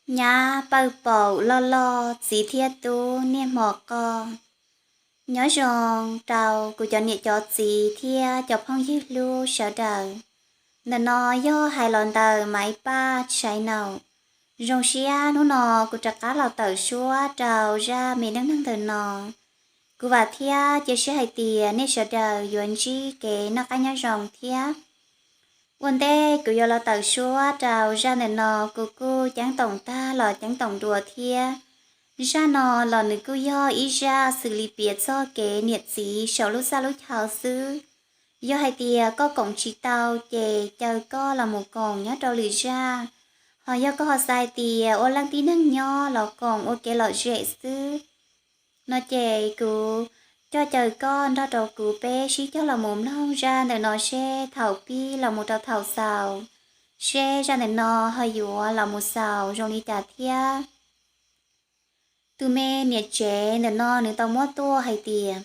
Nyab pawg paum loj loj, txiv thiab tub niaj hmo qoj. Nyob zoo rau kuv cov niam cov txiv thiab cov phooj ywg hlub sawv daws. Ntawm no yog hais los ntawm Maiv Paj Tshai Naum. Zoo siab hnub no kuv rov qab los tawm suab rau zaj me neej neeg ntawm no. Kuv vam thiab cia siab hais tias nej sawv daws yuav ntsib kev noj qab nyob zoo thiab. Ua ntej kuv yuav los tawm suab rau zaj ntawm no, kuv kuj ceeb toom tag los ceeb toom dua thiab. Zaj no los nws kuj yog ib zaj xws li piav txog kev niam txiv saum lub txaj lub chaw xwb. Yog hais tias koj koom tsis tau ces caw koj los mus koom nyob rau lwm zaj. Ho yog koj ho xav hais tias ua leej tib neeg nyob los koom ua kev lom zem xwb no ces kuv coj caw koj nrog rau kuv peb sib cog los mus mloog zaj ntawm no seb thaum pib los mus rau thaum xaus, seb zaj ntawm no ho yuav los mus xaus zoo li cas thiab. Tus me niam tsev ntawm no nws tau muab tuaj hais tias,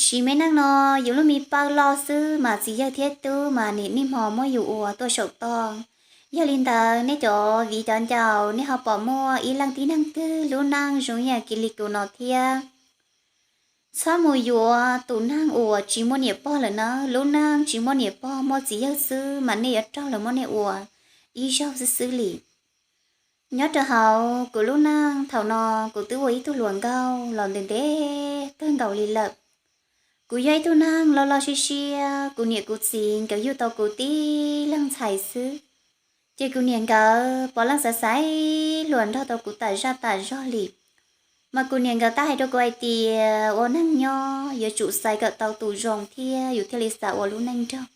siv me neej no yus lub me pawg loj xwb mas txiv yawg thiab tub mas nim niaj hmo muab yus ua tuaj saum toj. Yog li ntawd nej cov viv cov ncaus nej ho pom muaj ib leej tib neeg twg lub neej zoo ib yam kiag li kuv no thiab? Txhob mus yuav tus neeg uas tsis muaj niam pog lawm nawb, lub neej tsis muaj niam pog muaj txiv yawg xwb mas nej yuav raug lawv muab nej ua ib zaug xwb xwb li. Nyob rau hauv kuv lub neej thaum no, kuv twb ua ib tug hluas nkauj los ntev ntev kawg nkaus li lawm. Kuv yog ib tug neeg loj loj siab siab, kuv niam kuv txiv nkawd yug tau kuv tib leeg ntxhais xwb. Ces kuv niam nkawd puav leej xaiv xaiv hluas nraug tau kuv tas zaj tas zog li. Mas kuv niam nkawd tab hais rau kuv hais tias ua neeg nyob yuav tsum xaiv kom tau tus zoo thiab yus thiaj li xav ua lub neej nraug.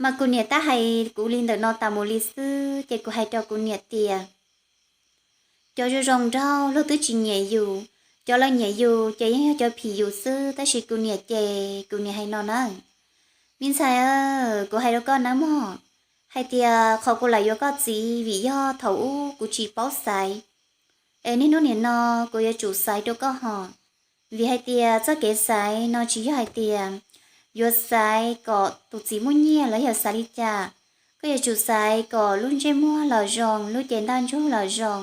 Mas kuv niam tab hais kuv li ntawm no tas mus li xwb, ces kuv hais rau kuv niam tias, cov zoo zoo nraug luag twb tsis nyiam yus, cov lawv nyiam yus ces yeej yog cov phim yus xwb, tab sis kuv niam ces kuv niam hais no na, me ntxhais, kuv hais rau koj nawb mog, hais tias qhov kuv lam yuav koj txiv vim yog thaum ub kuv tsis paub xaiv, es niaj hnub nim no kuv yuav tsum xaiv rau koj hos. Vim hais tias txoj kev xaiv no tsis yog hais tias yuav xaiv kom tus txiv muaj nyiaj los yog xav li cas. Koj yuav tsum xaiv kom lub ntsej muag los zoo, lub cev ntaj ntsug los zoo,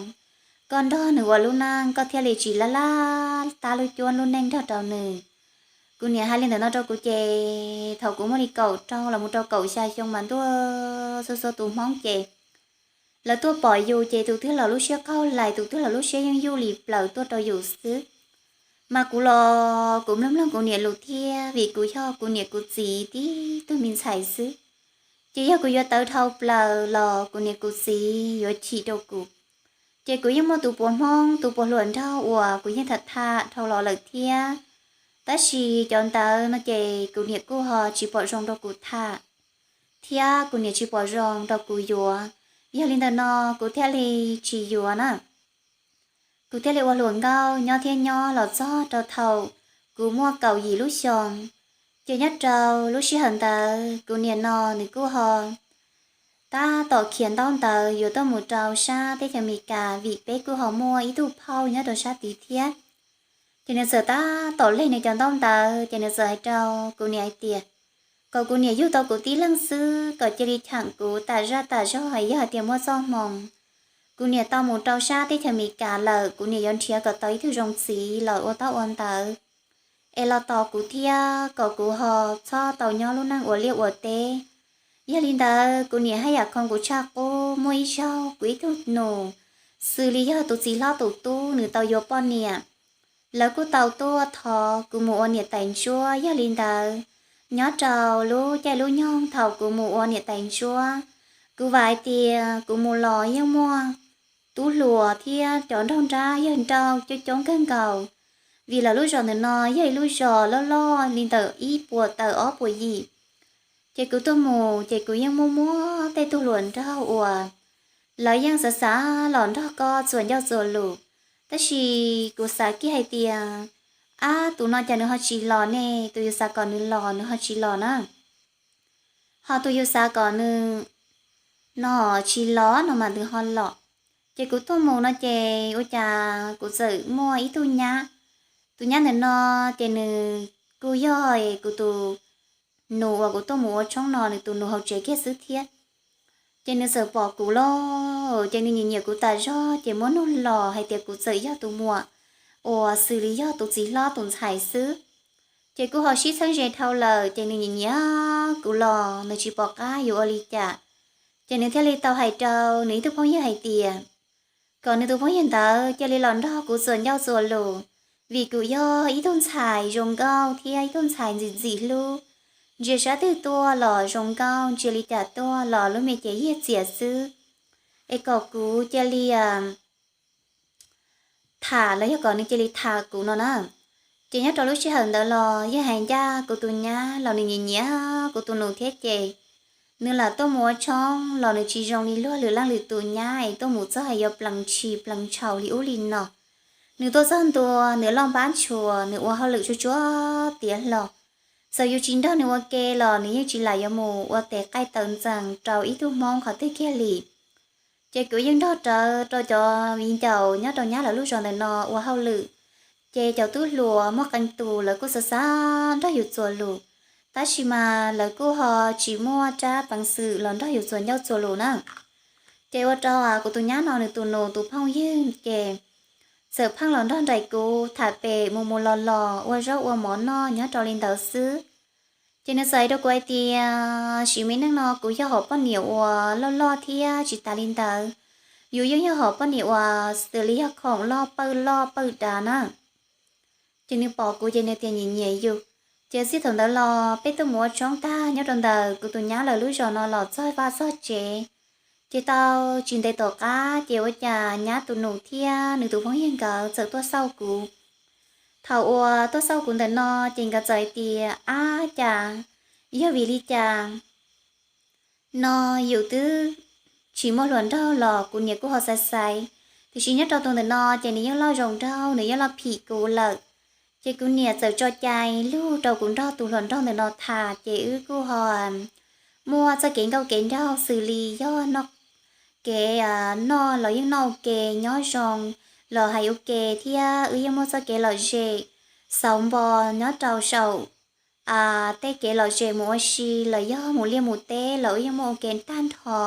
koj nrog nws ua lub neej koj thiaj li tsis laj laj tab lub cuab lub neej nrog rau nws. Kuv niam hais li ntawm no rau kuv ces thaum kuv muaj li kaum rau los mus rau kaum xya xyoo mas ntuj, txhua txhua tus Hmoob ces lawv tuaj pom yus ces tus twg los lub siab qaug lais, tus twg los lub siab yeej yuj li plaws tuaj rau yus xwb. Mas kuv los kuv mloog mloog kuv niam lus thiab, vim kuv yog kuv niam kuv txiv tib tug me ntxhais xwb. Ces yog kuv yuav tawv dhau plaws los kuv niam kuv txiv yuav chim rau kuv. Ces kuv yeej muaj tus puas Hmoob tus puas hluas nraug uas kuv yeej tham tham dhau los lawm thiab. Tab sis cov ntawd no ces kuv niam kuj ho tsis pom zoo rau kuv tham, thiab kuv niam tsis pom zoo rau kuv yuav. Yog li ntawm no kuv thiaj li tsis yuav na. Kuv thiaj li ua hluas nkauj nyob thiab nyob los txog rau thaum kuv muaj kaum yim lub xyoo. Ces nyob rau lub sij hawm ntawd kuv niam no nws kuj ho tab tom khiav ntaub ntawv yuav tuaj mus rau sab teb chaws Amelikas vim peb kuj ho muaj ib tug phauj nyob rau sab tid thiab. Ces nws txawm tab tom leg nws cov ntaub ntawv ces nws txawm hais rau kuv niam hais tias kom kuv niam yug tau kuv tib leeg xwb, kom cia li cheem kuv tas zaj tas zog, yog hais tias muaj txoj hmoo kuv niam tau mus rau sab teb chaws Amelikas lawm, kuv niam yuav nrhiav kom tau ib tug zoo txiv los ua tab ua ntawv es los tos kuv thiab kom kuv ho txhob tau nyob lub neej ua liaj ua teb. Yog li ntawd kuv niam haj yam khoo kuv tshaj qub. Muaj ib zaug kuv ib tug nus xws li yog tus txiv hlob tus tub nws tau yuav poj niam, lawv kuj tau tuaj thov kuv mus ua niam tais ntsuab. Yog li ntawd, nyob rau lub caij lub nyoog thaum kuv mus ua niam tais ntsuab, kuv vam hais tias kuv mus los yeej muaj tub hluas thiab cov nraug nrab yawg nrauj coob coob kawg nkaus, vim lawv lub zos ntawm no yog ib lub zos loj loj li ntawm ib puas tawm ob puas yim. Ces kuv tuaj mus ces kuv yeej muaj muaj tej tug hluas nraug uas lawv yeej xav xav los nrog koj txuas ncauj txuas lus, tab sis kuv xav kiag hais tias, ab, tus no cas nws ho tsis los ne, tus yus xav kom nws los nws ho tsis los na. Ho tus yus xav kom nws no tsis los no mas nws ho los. Ces kuv tuaj mus no ces ua cas kuv txawm muaj ib tug nyab. Tus nyab ntawm no ces nws kuj yog kuv tus nus uas kuv tuaj mus ua tshoob no nws tus nus hauv tsev kiag xwb thiab. Ces nws txawm pom kuv lawm ces nws nyiam nyiam kuv tas zog ces muab nug los hais tias kuv txawm yog tus muam uas xws li yog tus txiv hlob tus ntxhais xwb. Ces kuj ho sib txheeb ze dhau lawm ces nws nyiam nyiam kuv los nws tsis pom qab yuav ua li cas. Ces nws thiaj li tau hais rau nws ib tug phooj ywg hais tias kom nws tus phooj ywg ntawd cia li los nrog kuv txuas ncauj txuas lus, vim kuv yog ib tug ntxhais zoo nkauj thiab ib tug ntxhais ntxim ntxim hlub. Ntsia sab twg tuaj los zoo nkauj, ntsia li cas tuaj los lub me ces yiag txias xwb. Es kom kuv cia li tham los yog kom nws cia li tham kuv no na. Ces nyob rau lub sij hawm ntawd los yeej hais ncaj kuv tus nyab los nws nyiam nyiam kuv tus nus thiab ces nws lam tuaj mus ua tshoob los nws tsis zoo li luag lwm leej lwm tus nyab es tuaj mus txog hais yuav plees tshis plees tshau li ub li no. Nws tuaj txog ntua nws loj npab ntshua, nws ua hauj lwm tsuag tsuag tiav hlo. Txawm yus tsis nrog nws ua ke los nws yeej tsis lam yuav mus ua tes qaij taws ntxees rau ib tug hmoob qhov twg kiag li. Ces kuv yeej nrog rawv rau cov viv ncaus nyob rau nyab lawv lub zos ntawm no ua hauj lwm. Ces cov tub hluas muaj qee tus lawv kuj xav xav nrog yus txuas lus, tab sis mas lawv kuj ho tsis muaj rab peev xwm los nrog yus txuas ncauj txuas lus na. Ces ua rau kuv tus nyab no nws tus nus tus phooj ywg ces txawm pheej los nrog nraim kuv tham pem mus mus los los ua zaub ua mov noj nyob rau li ntawd xwb. Ces nws txawm hais rau kuv hais tias sim me neej no kuv yog hom poj niam uas loj loj thiab tsis tas li ntawd, yus yeej yog hom poj niam uas xws li yog khoom loj pawj loj pawj dav na. Ces nws pom kuv ces nws tias nyiam nyiam yus. Ces txij thaum ntawd los peb tuaj mus ua tshoob tag nyob rau ntawm kuv tus nyab lawv lub zos no los txog vaj txog tsev. Ces tau tsis ntev tom qab ces ua cas nyab tus nus thiab nws tus phooj ywg nkawd txawm tuaj xauj kuv. Thaum uas tuaj xauj kuv ntawm no ces nkawd txawm hais tias ab cas, yog vim li cas no yus twb tsis muaj hluas nraug los kuv niam kuj ho xaiv xaiv, tiam sis nyob rau tus ntawm no ces nws yeej loj zoo nraug, nws yeej loj phim kuv lawm. Ces kuv niam txawm tso cai lug rau kuv nrog tus hluas nraug ntawm no tham ces wb kuj ho muaj txoj kev nkauj kev nraug xws li yog noj kev noj los yeej noj ua ke, nyob zoo los hais ua ke thiab wb yeej muaj txoj kev lom zem xauv npo nyob rau saum tej kev lom zem mus ua si los yog mus liaj mus teb los wb yeej muaj ua ke tag nrho.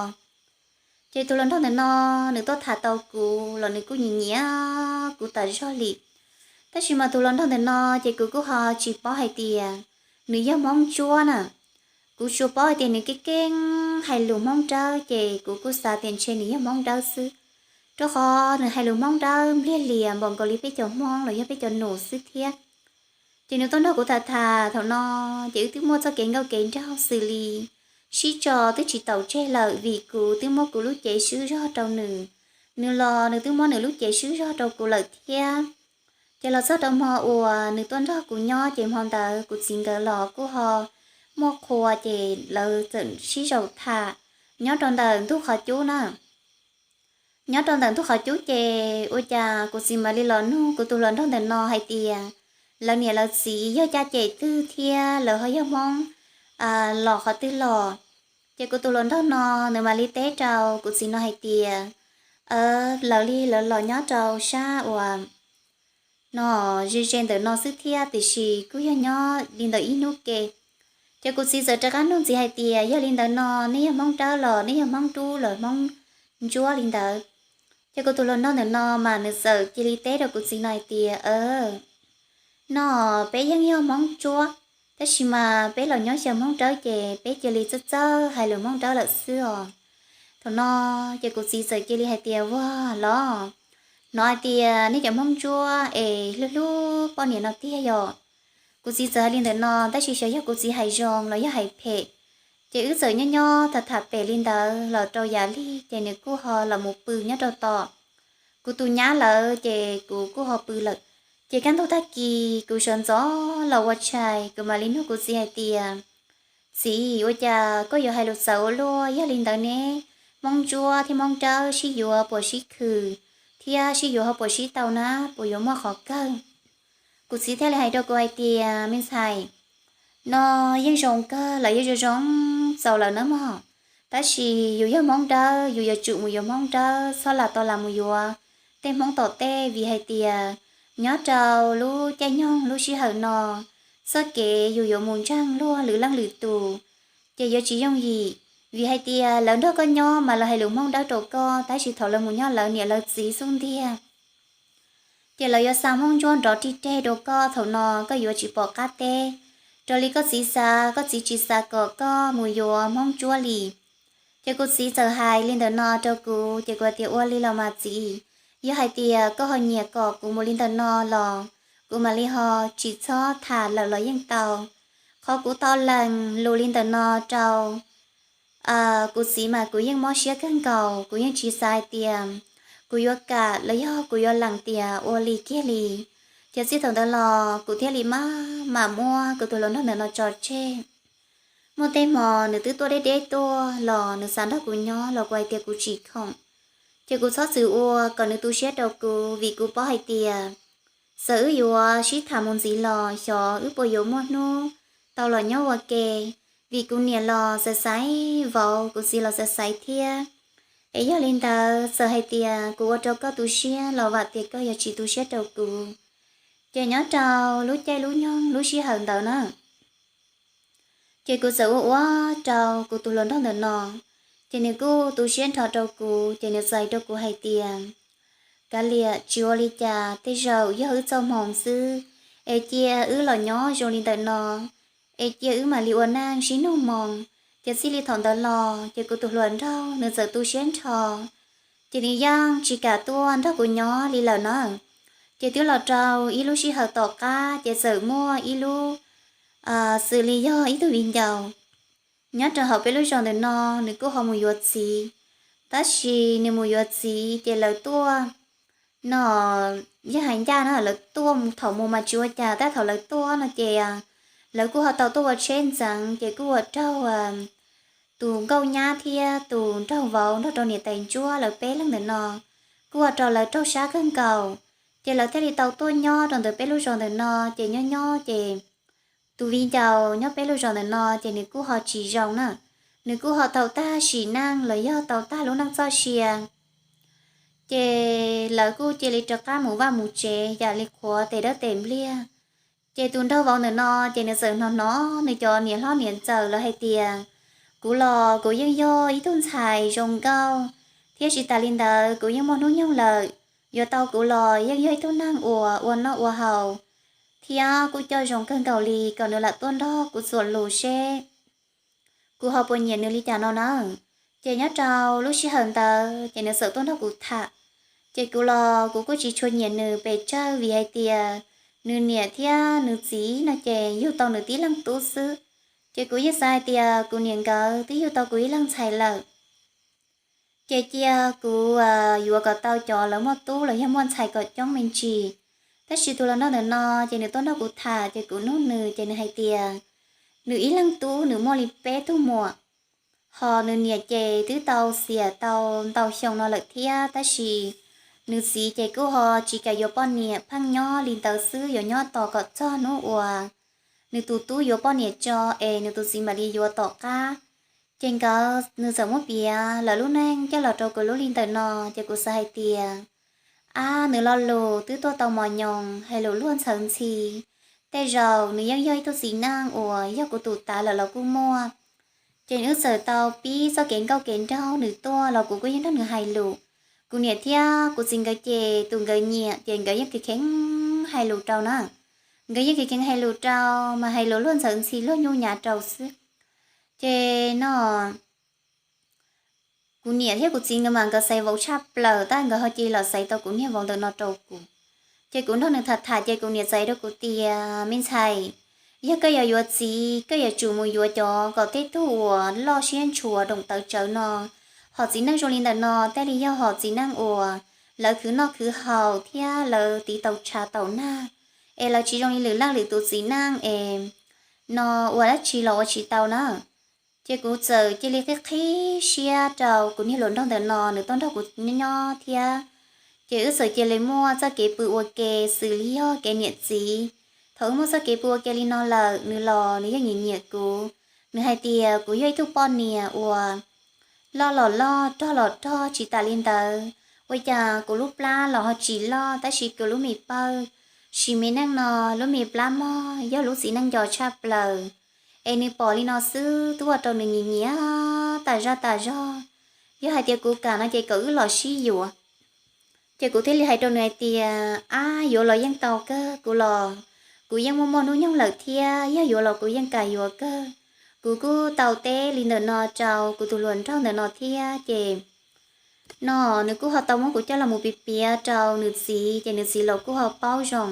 Ces tus hluas nraug ntawm no nws tuaj tham tau kuv los nws kuj nyiam nyiam kuv tas zog li. Tab sis mas tus hluas nraug ntawm no ces kuv kuj ho tsis paub hais tias nws yog Hmoob Ntsuab na. Kuv tsuas paub hais tias nws keeb keeb hais lus Hmoob Dawb ces kuv kuj xav tias ntshe nws yog Hmoob Dawb xwb, rau qhov nws hais lus Hmoob Dawb npliag lias npaum nkaus li peb cov Hmoob los yog peb cov nus xwb thiab. Ces nws tuaj nrog kuv tham tham thaum no, ces wb twb muaj txoj kev nkauj kev nraug xws li sib tso twb tsis taus tseg lawm vim kuv twb muab kuv lub cev swb zog rau nws, nws los nws twb muab nws lub cev swb zog rau kuv lawm thiab. Ces los txog rau hmo uas nws tuaj nrog kuv nyob ces hmo ntawd kuv txiv nkawd los kuj ho muaj qhua ces lawv txawm sib zaum tham nyob rau ntawm ntug qhov cub na. Nyob rau ntawm ntug qhov cub ces ua cas kuv txiv mam li los nug kuv tus hluas nraug ntawm no hais tias lawv niam lawv txiv yog caj ces twg thiab lawv ho yog Hmoob los qhov twg los. Ces kuv tus hluas nraug no nws mam li teb rau kuv txiv no hais tias lawv li lawv los nyob rau sab uas no ze ze ntawm no xwb thiab tiam sis kuj yog nyob li ntawm ib hnub ke. Ces kuv txiv txawm rov qab nug txiv hais tias yog li ntawd no nej yog Hmoob Dawb los nej yog Hmoob Dub los Hmoob Ntsuab li ntawd? Ces kuv tus hluas nraug ntawm no mas nws txawm cia li teb rau kuv txiv no hais tias no peb yeej yog Hmoob Ntsuab, tab sis mas peb los nyob xyaw Hmoob Dawb ces peb cia li txawj txawj hais lus Hmoob Dawb lawm xwb os. Thaum no ces kuv txiv txawm cia li hais tias vag los hnov hais tias nej cov Hmoob Ntsuab es hlub hlub poj niam no tiag yom. Kuv txiv txawm hais li ntawm no tab sis xyov yog kuv txiv hais zoo los yog hais phem. Ces wb txawm nyob nyob tham tham pem li ntawd los rau yav lig ces nws kuj ho los mus pw nyob rau tom kuv tus nyab lawv ces kuv kuj ho pw lawm. Ces kaj ntug tag kis kuv sawv ntxov los ua tshais kuv mam li nug kuv txiv hais tias txiv, ua cas koj yuav hais lus txawv ua luaj, yog li ntawd ne Hmoob Ntsuab thiab Hmoob Dawb sib yuav puas sib khwm thiab sib yuav ho puas sib tau na, puas yuav muaj qhov kawg? Kuv txiv thiaj li hais rau kuv hais tias me ntxhais, no yeej zoo kawg lawm, yeej zoo zoo txaus lawm na mog, tab sis yus yog Hmoob Dawb yus yuav tsum mus yuav Hmoob Dawb, txhob lam tau lam mus yuav tej Hmoob tom tej vim hais tias nyob rau lub caij nyoog lub sij hawm no txoj kev yus yuav mus ntseeg luag lwm leej lwm tus ces yuav tsis yooj yim. Vim hais tias lawv nrog koj nyob mas lawv hais lus Hmoob dawb rau koj, tab sis thaum lawv mus nyob lawv niam lawv txiv xub ntiag, ces lawv yuav xa Hmoob ntsuab nrov rig reg rau koj, thaum no koj yuav tsis pom qab teb. Raws li koj txiv xav, koj txiv tsis xav kom koj mus yuav Hmoob ntsuab li. Ces kuv txiv txawm hais li ntawm no rau kuv, ces kuv hais tias ua li los mas txiv, yog hais tias koj ho nyiam kom kuv mus li ntawm no los kuv mam li ho tsis txhob tham lawm los yeej tau. Qhov kuv tau lees lus li ntawm no rau kuv txiv mas kuv yeej mob siab kawg nkaus, kuv yeej tsis xav hais tias kuv yuav kam los yog kuv yuav lees tias ua li kiag li. Ces txij thaum ntawd los kuv thiaj li maj mam muab kuv tus hluas nraug ntawm no tso tseg. Muaj tej hmo nws twb tuaj deb deb tuaj los nws xav nrog kuv nyob los kuv hais tias kuv tsis khoom. Ces kuv txhob txwm ua kom nws tu siab rau kuv, vim kuv paub hais tias txawm wb yuav sib tham mus ntxiv los xyov wb puas yuav muaj hnub tau los nyob ua ke, vim kuv niam los xaiv xaiv vauv, kuv txiv los xaiv xaiv thiab. Es yog li ntawd txawm hais tias kuv ua rau koj tu siab los vam tias koj yuav tsis tu siab rau kuv. Ces nyob rau lub caij lub nyoog lub sij hawm ntawd na, ces kuv txawm ua ua rau kuv tus hluas nraug ntawm no, ces nws kuj tu siab nrho rau kuv, ces nws txais rau kuv hais tias, kav liam, tsis ua li cas, tej zaum yog wb txoj hmoo xwb, es cia wb los nyob zoo li ntawm no, es cia wb mam li ua neej sib nug moo. Ces txij li thaum ntawd los ces kuv tus hluas nraug nws txawm tu siab nrho, ces nws yeej tsis kam tuaj nrog kuv nyob li lawm na. Ces twb los rau ib lub sij hawm tom qab ces txawm muaj ib lub, xws li yog ib tug viv ncaus nyob rau hauv peb lub zos ntawm no, nws kuj ho mus yuav txiv, tab sis nws mus yuav txiv ces lawv tuaj no, yog hais ncaj no lawv tuaj thaum mus mas tsis ua cas, tab thaum lawv tuaj no ces lawv kuj ho tau tuaj ua tsheb ntxeev, ces kuj ua raug tus nkauj nyab thiab tus nraug vauv nrog rau niam tais ntsuab lawv peb leeg ntawm no, kuj ua rau lawv raug sab kawg nkaus. Ces lawv thiaj li tau tuaj nyob rau ntawm peb lub zos ntawm no, ces nyob nyob ces tus viv ncaus nyob peb lub zos ntawm no ces nws kuj ho tsis zoo na, nws kuj ho tau tag sim neej los yog tau tag lub neej txoj sia. Ces lawv kuj cia li rov qab mus vaj mus tsev yam li qhuav tes dawb tes npliag. Ces tus nraug vauv ntawm no ces nws txawm hnov hnov nws cov niam hlob niam ntxawm lawv hais tias, kuv los kuv yeej yog ib tug ntxhais zoo nkauj, thiab tsis tas li ntawd kuv yeej muaj hnub nyoog lawm, yuav tau kuv los yeej yog ib tug neeg uas ua noj ua haus thiab kuj coj zoo kawg nkaus li, kom nws lam tuaj nrog kuv txuas lus seb kuv ho puas nyiam nws li cas no na. Ces nyob rau lub sij hawm ntawd ces nws txawm tuaj nrog kuv tham, ces kuv los kuv kuj tsis tshua nyiam nws pes tsawg vim hais tias nws niam thiab nws txiv no ces yug tau nws tib leeg tub xwb. Ces kuv yeej xav hais tias kuv niam nkawd twb yug tau kuv ib leeg ntxhais lawm, ces cia kuv yuav kom tau cov lawv muaj tub los yog muaj ntxhais kom coob me ntsis. Tab sis tus hluas nraug ntawm no ces nws tuaj nrog kuv tham ces kuv nug nws ces nws hais tias nws ib leeg tub nws muaj li peb tug muam, ho nws niam ces twb tau xiam tau ntau xyoo no lawm thiab, tab sis nws txiv ces kuj ho tsis kam yuav poj niam, pheej nyob li ntawd xwb, yuav nyob tos kom txog hnub uas nws tus tub yuav poj niam tso es nws tus txiv mam li yuav tom qab. Ces nkawd nws txawm muab piav lawv lub neej coj los rau kuv lub li ntawm no, ces kuv xav hais tias, ab, nws lo lus twb tuaj tau mos nyoos, hais lus luag ntxhawv ntxhi. Tej zaum nws yeej yog ib tug txiv neej uas yog kuv tus tav lawm los kuj muaj. Ces wb txawm tau pib txoj kev nkauj kev nraug, nws tuaj los kuv kuj yeej nrog nws hais lus. Kuv niam thiab kuv txiv nkawd ces tus nkawd nyiam ces nkawd yeej kheev kheev hais lus rau na. Nkawd yeej kheev kheev hais lus rau, mas hais lus luag ntxhawv ntxhi luag nyuj nyav rau xwb. Ces no kuv niam thiab kuv txiv nkawd mas nkawd xaiv vauv tshaj plaws, tab nkawd ho cia li los xaiv tau kuv niag vauv ntawm no rau kuv. Ces kuv nrog nws tham tham ces kuv niam txais rau kuv tias, me ntxhais, yog koj yuav yuav txiv koj yuav tsum mus yuav cov kom tej tug uas loj siab ntshua doom tawv tsawv no. Hom txiv neej zoo li ntawm no tej li yog hom txiv neej uas lawv khwv noj khwv haus thiab lawv tiv taus tshav taus nag, es lawv tsis zoo li lwm leej lwm tus txiv neej es no ua dab tsi los ua tsis tau na. Ces kuv txawm cia li qhib qhib siab rau kuv niag hluas nraug ntawm no nws tuaj nrog kuv nyob thiab. Ces wb txawm cia li muaj txoj kev pw ua ke xws li yog kev niam txiv. Thaum wb muaj txoj kev pw ua ke li no lawm, nws los nws yeej nyiam nyiam kuv. Nws hais tias kuv yog ib tug poj niam uas loj los loj, rog los rog, tsis tas li ntawd ua cas kuv lub plab los ho tsis loj, tab sis kuv lub me pawg sim me neej no lub me plab mog yog lub txiv neej nco tshaj plaws. Es nws pom li no xwb twb ua rau nws nyiam nyiam tas zog tas zog. Yog hais tias kuv kam no ces kom wb los sib yuav. Ces kuv thiaj li hais rau nws hais tias, ab, yuav los yeej tau kawg, kuv los kuv yeej muaj muaj hnub nyoog lawm thiab, yog yuav los kuv yeej kam yuav kawg. Kuv kuj tau teb li ntawm no rau kuv tus hluas nraug ntawm no thiab ces no nws kuj ho tau muab kuv coj los mus piav piav rau nws txiv, ces nws txiv los kuj ho paub zoo.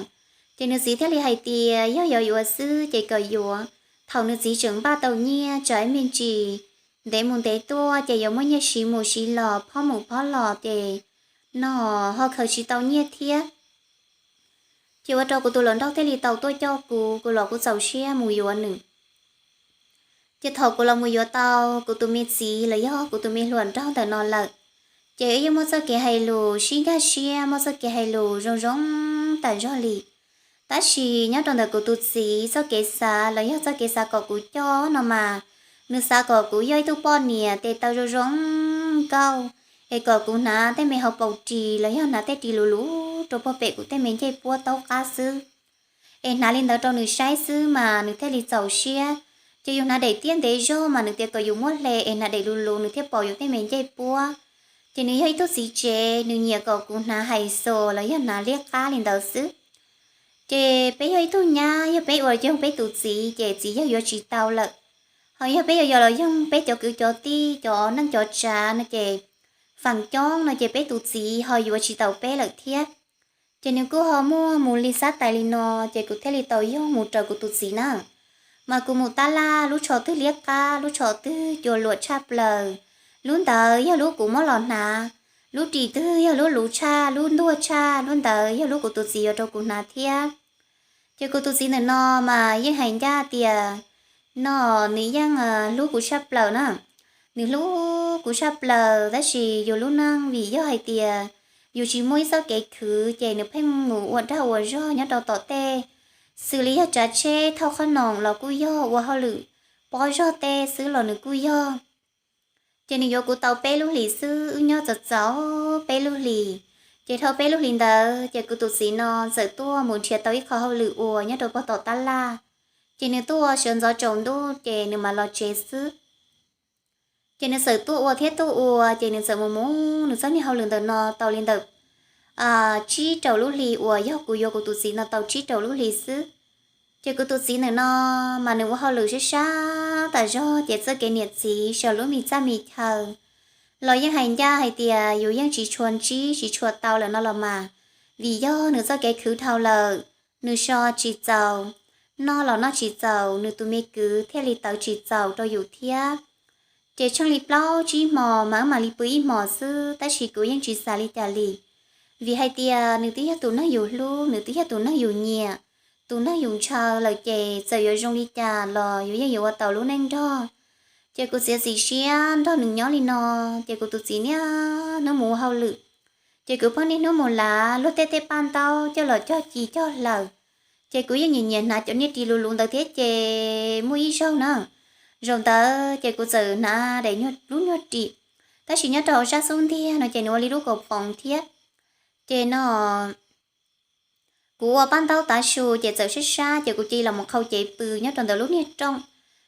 Ces nws txiv thiaj li hais tias yog yuav yuav xwb ces kom yuav. Thaum nws txiv tseem npaj tau nyiaj tsam ib me ntsis ntev mus ntev tuaj ces yuav muaj nyiaj siv mus siv los, phob mus phob los ces no ho khaws tsis tau nyiaj thiab. Ces ua rau kuv tus hluas nraug thiaj li tau tuaj coj kuv, kuv los kuv txaus siab mus yuav nws. Ces thaum kuv los mus yuav tau kuv tus me txiv los yog kuv tus me hluas nraug ntawm no lawm, ces wb yeej muaj txoj kev hais lus sib nkag siab, muaj txoj kev hais lus zoo zoo tas zog li. Tab sis nyob rau ntawm kuv tus txiv txoj kev xav los yog txoj kev xav kom kuv coj no mas, nws xav kom kuv yog ib tug poj niam tes taw zoo zoo nkauj, es kom kuv hnav tej me hauv paus ris los yog hnav tej ris luv luv rau puag pem kuv tej me ncej puab taub qab xwb. Es hnav li ntawd rau nws saib xwb mas nws thiaj li txaus siab. Ces yus hnav daim tiab ntev zog mas nws tias kom yus muab hle es hnav daim luv luv nws thiaj pom yus tej me ncej puab. Ces nws yog ib tug txiv tsev, nws nyiam kom kuv hnav hais xos los yog hnav liab qab li ntawd xwb. Ces peb yog ib tug nyab, yog peb ua yoog peb tus txiv ces txiv yawg yuav tsis tau lawm. Ho yog peb yuav yos los yoog peb cov kwv cov tij, cov neej cov tsav no ces feem coob no ces peb tus txiv ho yuav tsis taus peb lawm thiab. Ces nws kuj ho muaj mus li xab tais li no, ces kuv thiaj li tau yoog mus raws kuv tus txiv na. Mas kuv mus tab laj lub tsho twg liab qab, lub tsho twg cua luam tshaj plaws, lub ntawd yog lub kuv muab los hnav. Lub ris twg yog lub luv tshaj, lub ntuag tshaj, lub ntawd yog lub kuv tus txiv yuav rau kuv hnav thiab. Ces kuv tus txiv ntawm no mas yeej hais ncaj tias no nws yeej hlub kuv tshaj plaws na. Nws hlub kuv tshaj plaws tab sis yus lub neej vim yog hais tias yus tsis muaj ib txoj kev khwv ces nws pheej mus ua dag ua zog nyob rau tom tej, xws li yog tsav tsheb thauj qhob noom los kuj yog, ua hauj lwm pob zog tej xwb los nws kuj yog. Ces nws yuav kuv tau peb lub hlis xwb, wb nyob txaus txaus peb lub hlis. Ces dhau peb lub hlis ntawd ces kuv tus txiv no txawm tuaj mus nrhiav tau ib qho hauj lwm ua nyob rau puag tom tab laj. Ces nws tuaj ua sawv ntxov tsaus ntuj ces nws mam los tsev xwb. Ces nws txawm tuaj ua thiab tuaj ua ces nws txawm mus mus nws txoj niag hauj lwm ntawm no tau li ntawm tsib rau lub hlis uas yog kuv yuav kuv tus txiv no tau tsib rau lub hlis xwb. Ces kuv tus txiv ntawm no mas nws ua hauj lwm sab sab tas zog ces txoj kev niam txiv saum lub me txaj me chaw los yeej hais ncaj hais tias yus yeej tsis tshua ntsib tsis tshua tau lawm no los mas, vim yog nws txoj kev khwv dhau lawm, nws so tsis txaus, noj los noj tsis txaus, nws tus me kwv thiaj li tawv tsis txaus rau yus thiab. Ces tsheej li plaub tsib hmos mas wb mam li pw ib hmos xwb tab sis kuv yeej tsis xav li cas li. Vim hais tias nws twb yog tus neeg yus hlub, nws twb yog tus neeg yus nyiam, tus neeg yus ntshaw lawm ces txawm yuav zoo li cas los yus yeej yuav ua tau lub neej nrog. Ces kuv txiav txim siab nrog nws nyob li no, ces kuv tus txiv niaj hnub mus ua hauj lwm. Ces kuv pheej niaj hnub mus lav luag tej tej paj ntaub coj los cog ci cog hlaws. Ces kuv yeej nyiam nyiam hnav cov niag ris luv luv ntawd thiab ces muaj ib zaug na, zaum ntawd ces kuv txawm hnav daim lub nyuag ris, tab sis nyob rau hauv sab xub ntiag no ces nws ua li lub kaus poos thiab. Ces no kuv ua paj ntaub tav su ces txawm sab sab ces kuv cia li los mus qhau cev pw nyob rau ntawm lub niag rooj.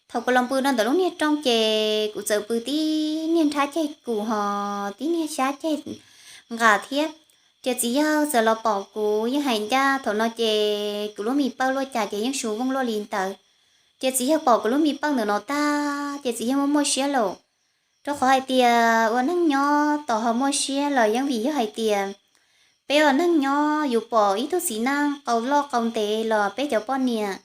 Thaum kuv los pw rau ntawm lub niag rooj ces kuv txawm pw tib niag nrhab ceg kus ho tib niag xyab ceg nqas thiab. Ces txiv yawg txawm los pom kuv yeej hais ncaj, thaum no ces kuv lub me pawj luaj cas ces yeej su vooj luaj li ntawd. Ces txiv yawg pom kuv lub me pawj ntawm no tag ces txiv yawg muaj muaj siab lawm. Rau qhov hais tias ua neeg nyob tos ho muaj siab los yeej vim yog hais tias peb ua neeg nyob yus pom ib tug txiv neej qau loj qau ntev los peb cov poj niam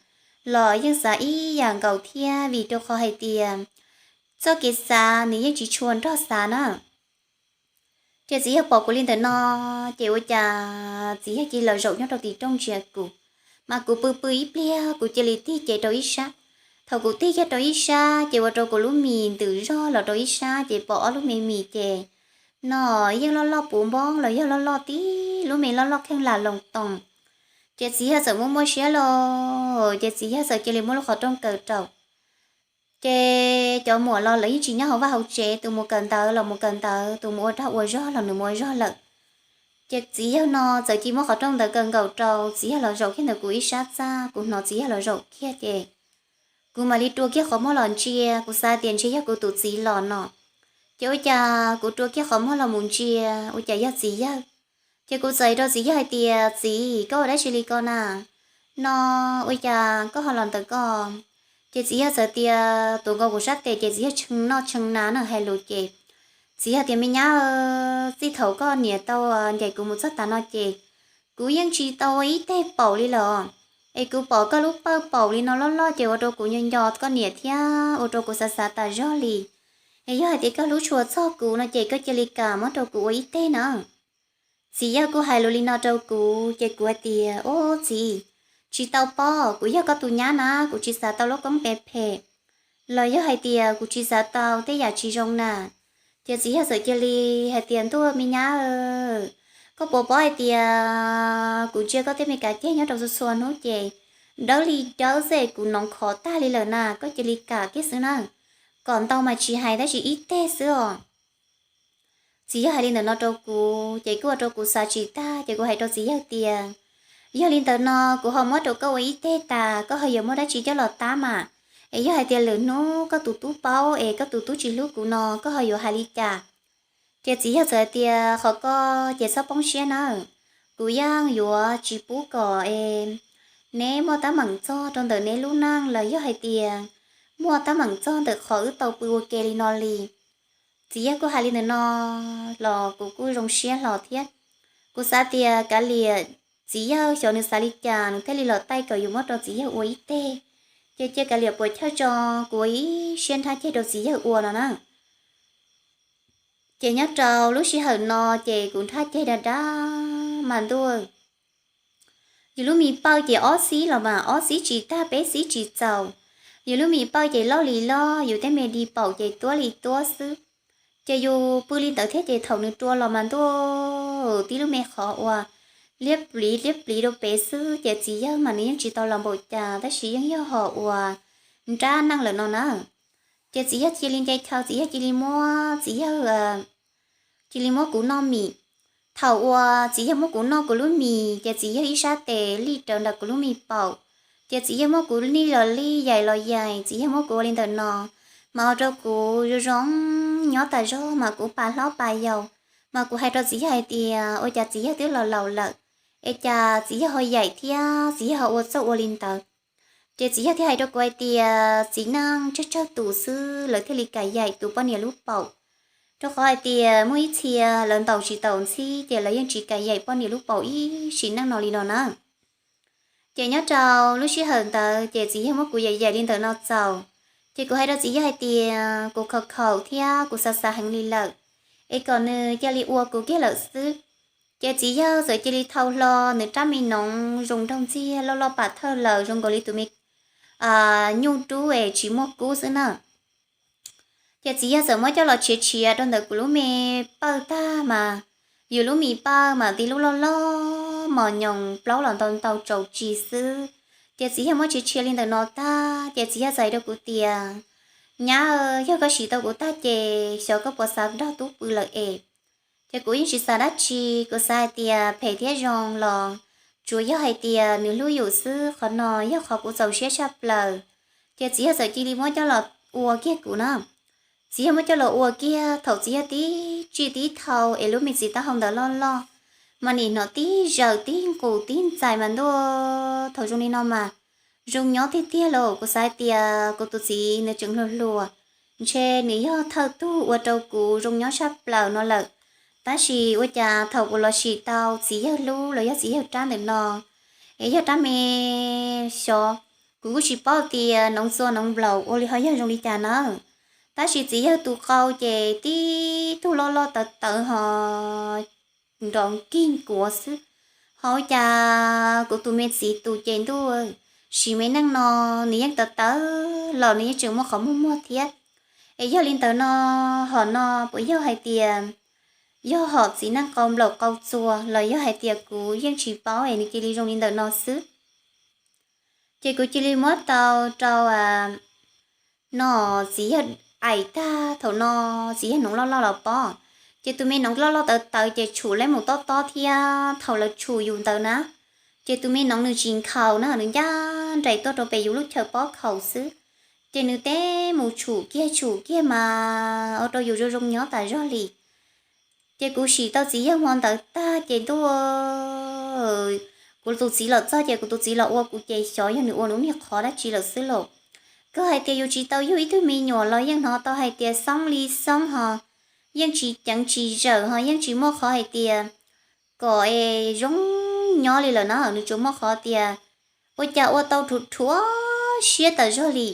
los yeej xav ib yam nkaus thiab, vim rau qhov hais tias txoj kev xav nws yeej tsis tshua nrog xav na. Ces txiv yawg pom kuv li ntawm no, ces ua cas txiv yawg cia li los zaum nyob rau tim rooj ntsia kuv. Mas kuv pw pw ib pliag kuv cia li tig kiag rau ib sab. Thaum kuv tig kiag rau ib sab ces ua rau kuv lub mis ntws zog los rau ib sab ces pom ob lub me mis ces no yeej loj loj puv npoob los yog loj loj tib lub me loj loj kheej lam loos toos. Ces txiv yawg txawm muaj muaj siab los, ces txiv yawg txawm cia li muab lub qhov rooj kaw rau. Ces cov muam los lawv yeej tsis nyob hauv vaj hauv tsev, tus mus kawm ntawv los mus kawm ntawv, tus mus ua dag ua zog los nws mus ua zog lawm. Ces txiv yawg no txawm cia li muab qhov rooj ntawd kaw nkaus rau, txiv yawg los zaum kiag ntawm kuv ib sab txaj, kuv hnov txiv yawg los zaum kiag ces kuv mam li rua kiag qhov muag los ntsia, kuv xav tias ntshe yog kuv tus txiv los no. Ces ua cas kuv rua kiag qhov muag los mus ntsia, ua cas yog txiv yawg. Ces kuv txawm hais rau txiv yawg hais tias, Txiv, koj ua dab tsi li ko na? No ua cas koj ho los ntawm koj? Ces txiv yawg txawm tias, tuav nkaus kuv sab tes ces txiv yawg tshee noj tshee na na hais lus ces txiv yawg tias, Me nyab, txij thaum koj niam tau ncaim kuv mus txog tav no ces kuv yeej tsis tau ua ib teg paum li lawm. Es kuv pom koj lub pawg paum li no loj loj ces ua rau kuv nco nco koj niam thiab ua rau kuv xav xav tas zog li. Es yog hais tias koj hlub tshua txog kuv no ces koj cia li kam muab rau kuv ua ib teg na. Txiv yawg kuj hais lus li no rau kuv ces kuv hais tias, Ub txiv, tsis tau pob, kuv yog koj tus nyab na, kuv tsis xav tau lub koob phem phem, los yog hais tias kuv tsis xav tau tej yam tsis zoo na. Ces txiv yawg txawm cia li hais tias, Ntuj me nyab, koj puas paub hais tias kuv ntsia koj tej me kav ceg nyob rau txhua txhua hnub ces dawb li dawb xwb, kuv noov khov tag li lawm na, koj cia li kam kiag xwb na. Kom ntau mas tsis hais tab sis ib teg xwb os. Txiv yawg hais li ntawm no rau kuv ces kuj ua rau kuv xav tsis tag ces kuv hais rau txiv yawg tias, Yog li ntawd no kuv ho muab rau koj ua ib teg tas koj ho yuav muaj dab tsi coj los tab mas? Es yog hais tias lwm hnub koj tus tub paub es koj tus tub tsis hlub kuv no koj ho yuav hais li cas? Ces txiv yawg txawm hais tias, Qhov ko ces txhob poob siab na, kuv yeej yuav tsis pub kom es neb muaj teeb meem txog rau ntawm neb lub neej los yog hais tias muaj teeb meem txog ntawm qhov wb tau pw ua ke li no li. Txiv yawg kuj hais li ntawm no los kuv kuj zoo siab hlo thiab. Kuv xav tias kav liam txiv yawg xyov nws xav li cas nws thiaj li los taij kom yus muab rau txiv yawg ua ib teg. Ces cia kav liam puas chawj tso, kuv ua ib siab nrhab ceg rau txiv yawg ua no na. Ces nyob rau lub sij hawm no ces kuv nrhab ceg dag dag mas ntuj, yus lub me pawg ces ob xib los mas ob xib tsis tag peb xib tsis txaus. Yus lub me pawg ces loj li loj, yus tej me di paum ces tuab li tuab xwb. Ces yus pw li ntawd thiab ces thaum nws rua los mas ntuj, tib lub me qhov uas liab pliv liab pliv rau pem xwb ces txiv yawg mas nws yeej tsis tau los npaum cas tab sis yeej yog hom uas nrab neej lawm no na. Ces txiv yawg cia li nce chaw, txiv yawg cia li muab, txiv yawg cia li muab kuv noj mis. Thaum uas txiv yawg muab kuv noj kuv lub mis ces txiv yawg ib sab tes lij rawv nram kuv lub me paum, ces txiv yawg muab kuv lij los lij, yaim los yaim, txiv yawg muab kuv ua li ntawm no, mas ua rau kuv zoo zoo nyob tas zog mas kuv pa hlob pa yau. Mas kuv hais rau txiv yawg hais tias ua cas txiv yawg twb los laus lawm, es cas txiv yawg ho yaim thiab txiv yawg ho ua txuj ua li ntawd. Ces txiv yawg thiaj hais rau kuv hais tias txiv neej tsawg tsawg tus xwb lawv thiaj li kam yaim tus poj niam lub paum, rau qhov hais tias muaj ib txhia lawv ntaus tsis taus ntxhib ces lawv yeej tsis kam yaim poj niam lub paum ib sim neej no li no na. Ces nyob rau lub sij hawm ntawd ces txiv yawg muab kuv yaim yaim li ntawm no txaus, ces kuv hais rau txiv yawg hais tias kuv khaus khaus thiab kuv xav xav heev li lawm, es kom nws cia li ua kuv kiag lawm xwb. Ces txiv yawg txawm cia li thau hlo nws rab me noov zoo nraug ntxiag loj loj pam thawj lawm zoo nkaus li tus me nyuj rub es tsis muaj kub xwb na. Ces txiv yawg txawm muab coj los tshiav tshiav rau ntawm kuv lub me pawg tag mas, yus lub me pawg mas tib lub loj loj mos nyoos plaub los ntau ntau tsaus tsis xwb. Ces txiv yawg muab tshiav tshiav li ntawm no tag ces txiv yawg txawm hais rau kuv tias, Nyab, yog koj sim tau kuv tag ces xyov koj puas xav nrog tub pw lawm es. Ces kuv yeej tsis xav dab tsi, kuv xav hais tias phem thiab zoo los tsuas yog hais tias nws hlub yus xwb, qhov no yog qhov kuv txaus siab tshaj plaws. Ces txiv yawg txawm cia li muab coj los ua kiag kuv na. Txiv yawg muab coj los ua kiag, thaum txiv yawg tib tsij tib thau es lub me txiv taub hau ntawd loj loj, mas nim hnov tib zaws tib nqus tib ntxais mas ntuj, thaum zoo li no mas zoo nyob tiag tiag lauj. Kuv xav hais tias kuv tus txiv nws tseem hluas hluas, ntshe nws yog thawj tug ua rau kuv zoo nyob tshaj plaws no lawm. Tab sis ua cas thaum kuv los sim tau txiv yawg hlub los yog txiv yawg rab ntawm no, es yog rab me xyov, kuv kuj tsis paub tias noov txua noov nplaum ua li ho yog zoo li cas na. Tab sis txiv yawg tus qau ces tib tug loj loj tawv tawv ho nrov nkig nkuav xwb. Ho ua cas kuv tus me txiv tus ces ntuj, sim me neej no nws yeej tawv tawv los nws yeej tseem muaj qhov muag muag thiab. Es yog li ntawd no, hom no puas yog hais tias yog hom txiv neej qau nplaum qau txuas los yog hais tias kuv yeej tsis paub es nws cia li zoo li ntawm no xwb. Ces kuv cia li muab tau rau no txiv yawg aim tag thaum no, txiv yawg noov loj loj los pob. Ces tus me noov loj loj tawv tawv ces tshum leb mus tob tob thiab thaum lawv tshum yus ntawd na, ces tus me noov nws tsis nkhaus na, nws ncaj nraim tuaj rau pem yus lub chaw pob khaus xwb. Ces nws teb mus tshum kiag tshum kiag mas ua rau yus zoo zoo nyob tas zog li. Ces kuv sim tau txiv yawg hmo ntawd tag ces ntuj, kuv tus txiv los txog ces kuv tus txiv los ua kuv ces xyov yog nws ua nws niag qhov dab tsi lawm xwb lauj. Koj hais tias yus tsis tau yug ib tug me nyuam los yeej hnov tau hais tias xoob li xoob ho, yeej tsis ceev tsis zawm ho, yeej tsis muaj qhov hais tias kom es zoo nyob li lawm na, nws tsuas muaj qhov tias ua cas ua tau rhuav rhuav siab tas zog li.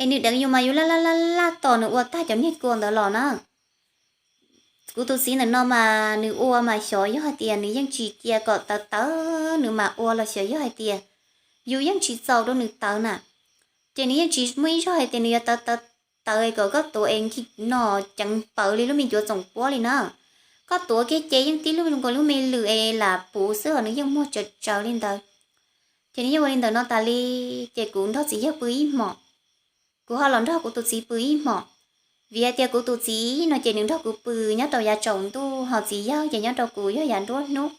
Es nws deev yus mas yus laj laj laj laj tos nws ua tag cov niag kua ntawd los na. Kuv tus txiv ntawm no mas nws ua mas xyov yog hais tias nws yeej tsis cia kom tawv tawv, nws mas ua los xyov yog hais tias yus yeej tsis txaus rau nws tawv na. Ces nws yeej tsis muaj ib zaug hais tias nws yuav tawv tawv tawv kom koj tuav es nkig no ceev pawv li lub me ncuav txoom puab li na. Koj tuav kiag ces yeej tib lub zoo nkaus lub me lwm es lam puv xwb os, nws yeej muag tsawv tsawv li ntawd. Ces nws yeej ua li ntawm no tas li, ces kuv nrog txiv yawg pw ib hmos. Kuv ho los nrog kuv tus txiv pw ib hmos, vim hais tias kuv tus txiv no ces nws nrog kuv pw nyob rau yav tsaus ntuj, ho txiv yawg ces nyob rau kuv yog yav nruab hnub.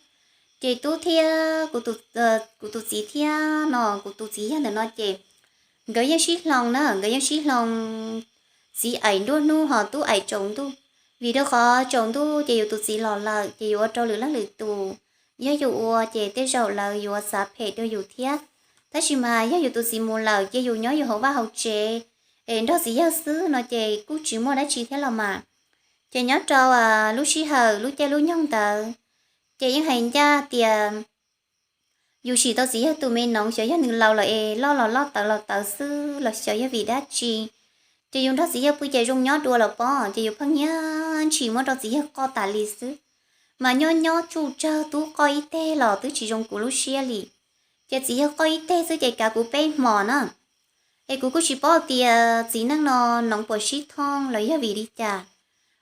Ces tub thiab kuv tus, kuv tus txiv thiab no, kuv tus txiv yawg ntawm no ces nkawd yeej sib hloov na, nkawd yeej sib hloov, txiv aim nruab hnub ho tub aim tsaus ntuj. Vim rau qhov tsaus ntuj ces yus tus txiv los lawm ces yus ua rau lwm leej lwm tus, yog yus ua ces tej zaum lawv yuav xav phem rau yus thiab. Tab sis mas yog yus tus txiv mus lawm ces yus nyob yus hauv vaj hauv tsev es nrog txiv yawg xwb no ces kuj tsis muaj dab tsi thiab los mas. Ces nyob rau lub sij hawm lub caij lub nyoog ntawd ces yeej hais ncaj tias yus sim tau txiv yawg tus me noov, xyov yog nws laus lawm es loj los loj tawv los tawv xwb los xyov yog vim dab tsi, ces yus nrog txiv yawg pw ces zoo nyob dua los pob, ces yus pheej nyiag ntshis muab rau txiv yawg qoj tas li xwb. Mas nyob nyob tsuj tsawg tub qoj ib teg los twb tsis zoo kuv lub siab li. Ces txiv yawg qoj ib teg xwb ces kav kuv peb hmos na. Es kuv kuj tsis paub tias txiv neej no noov puas sib thooj los yog vim li cas.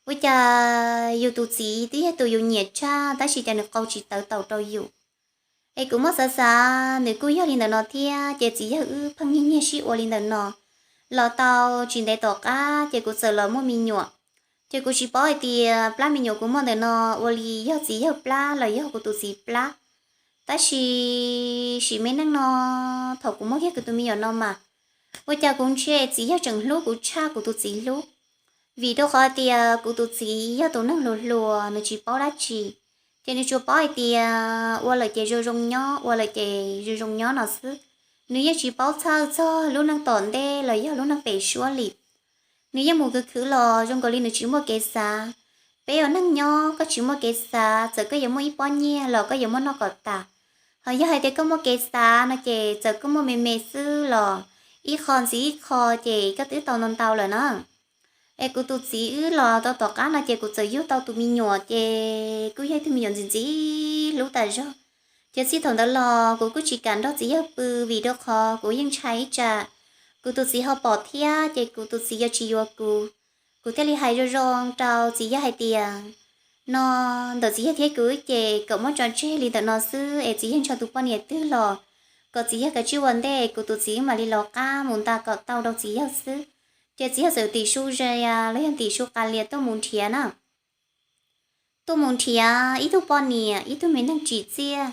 Ua cas yus tus txiv twb yog tus yus nyiam tshaj tab sis cas nws qau tsis tawv taus rau yus. Es kuv muab xav xav nws kuj yog li ntawm no thiab, ces txiv yawg wb pheej nyiag nyiag sib ua li ntawm no. Los tau tsis ntev tom qab ces kuv txawm los muaj me nyuam. Ces kuv tsis paub hais tias plab me nyuam kuv muaj ntawm no ua li yog txiv yawg plab los yog kuv tus txiv plab. Tab sis sim me neej no, thaum kuv muaj kiag kuv tus me nyuam no mas, ua cas kuv ntsia txiv yawg tseem hlub kuv tshaj kuv tus txiv hlub. Vim rau qhov tias kuv tus txiv yog tus neeg hluas hluas, nws tsis paub dab tsi, ces nws tsuas paub hais tias ua lawm ces zoo zoo nyob, ua lawm ces zoo zoo nyob no xwb. Nws yeej tsis paub txhawj txog lub neej tom ntej los yog lub neej pem suab li. Nws yeej mus khwv khwv los zoo nkaus li nws tsis muaj kev xav. Peb ua neej nyob koj tsis muaj kev xav, txawm koj yuav muaj ib pob nyiaj los koj yuav muaj noj kom tas. Ho yog hais tias koj muaj kev xav no ces txawm koj muaj me me xwb los ib qho ntxiv ib qho ces koj twb tau ntau ntau lawm na. Es kuv tus txiv wb los tau tom qab no ces kuv txawm yug tau tus me nyuam ces kuj yog ib tug me nyuam ntxim ntxim hlub tas zog. Ces txij thaum ntawd los kuv kuj tsis kam nrog txiv yawg pw vim rau qhov kuv yeej ntshai ib tsam kuv tus txiv ho pom thiab ces kuv tus txiv yuav tsis yuav kuv. Kuv thiaj li hais zoo zoo rau txiv yawg hais tias, no, ntawm txiv yawg thiab kuv ces kom muab tso tseg li ntawm no xwb es txiv yawg ntshaw tus poj niam twg los kom txiv yawg kav tsij ua ntej, kuv tus txiv mam li los qab mus nta kom tau rau txiv yawg xwb. Ces txiv yawg txawm tim su ze los yog tim su qa lias tuaj mus nrhiav na. Tuaj mus nrhiav ib tug poj niam, ib tug me neeg tsim txiaj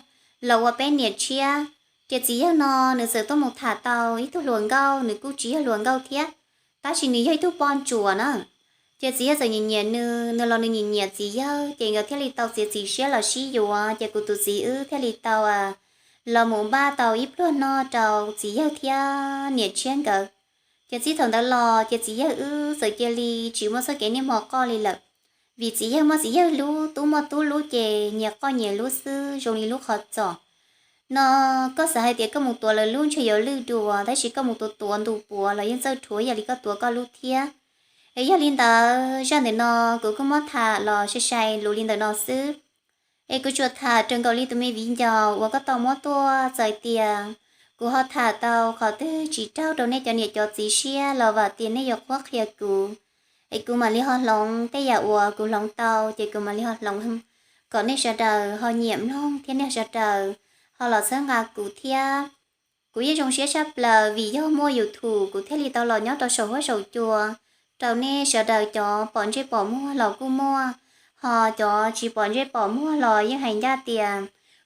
los ua peb niam tshiab. Ces txiv yawg no nws txawm tuaj mus tham tau ib tug hluas nkauj, nws kuj tsis yog hluas nkauj thiab, tab sis nws yog ib tug poj ntsuam na. Ces txiv yawg txawm nyiam nyiam nws, nws los nws nyiam nyiam txiv yawg, ces nkawd thiaj li tau txiav txim siab los sib yuav, ces kuv tus txiv wb thiaj li tau los mus npaj tau ib pluag noj rau txiv yawg thiab niam tshiab nkawd. Ces txij thaum ntawd los ces txiv yawg wb txawm cia li tsis muaj txoj kev niaj hmo qoj li lawm, vim txiv yawg muaj txiv yawg lub, tub muaj tub lub, ces nyias qoj nyias lub xwb zoo li lub qhov txos. No koj xav hais tias koj mus tuav lawv lub ntshe yuav lwj dua, tab sis koj mus tuav tuav ntu puav los yeej txawj rhuav ib yam li koj tuav koj lub thiab. Es yog li ntawd zaj ntawm no kuv kuj muab tham los sai sai lus li ntawm no xwb. Es kuv tsuas tham raws nkaus li tus me viv ncaus uas koj tau muab tuaj, txawm tias kuv ho tham tau qhov twg tsis raug rau nej cov niam cov txiv siab los vam tias nej yuav qhuab qhia kuv. Es kuv mam li ho hloov tej yam uas kuv hloov tau, ces kuv mam li ho hloov kom nej sawv daws ho nyiam mloog thiab nej sawv daws ho los txhawb nqa kuv thiab. Kuv yeej zoo siab tshaj plaws vim yog muaj YouTube kuv thiaj li tau los nyob rau saum huab saum cua rau nej sawv daws cov pom ntsej pom muag los kuj muaj, ho cov tsis pom ntsej pom muag los yeej hais ncaj tias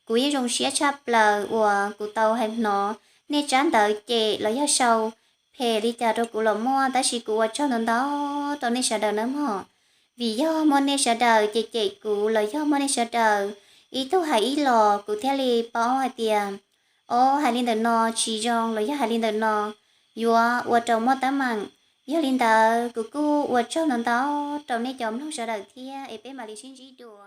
kuv yeej zoo siab tshaj plaws uas kuv tau hais hnov nej tsab ntawv cem los yog sau phem li cas rau kuv los muaj, tab sis kuv ua tsaug ntau ntau rau nej sawv daws nawb mog. Vim yog muaj nej sawv daws cem cem kuv los yog muaj nej sawv daws ib tug hais ib los kuv thiaj li paub hais tias, o, hais li ntawm no tsis zoo los yog hais li ntawm no yuav ua rau muaj teeb meem. Yog li ntawd kuv kuj ua tsaug ntau ntau rau nej cov mloog sawv daws thiab es peb mam li sib ntsib dua.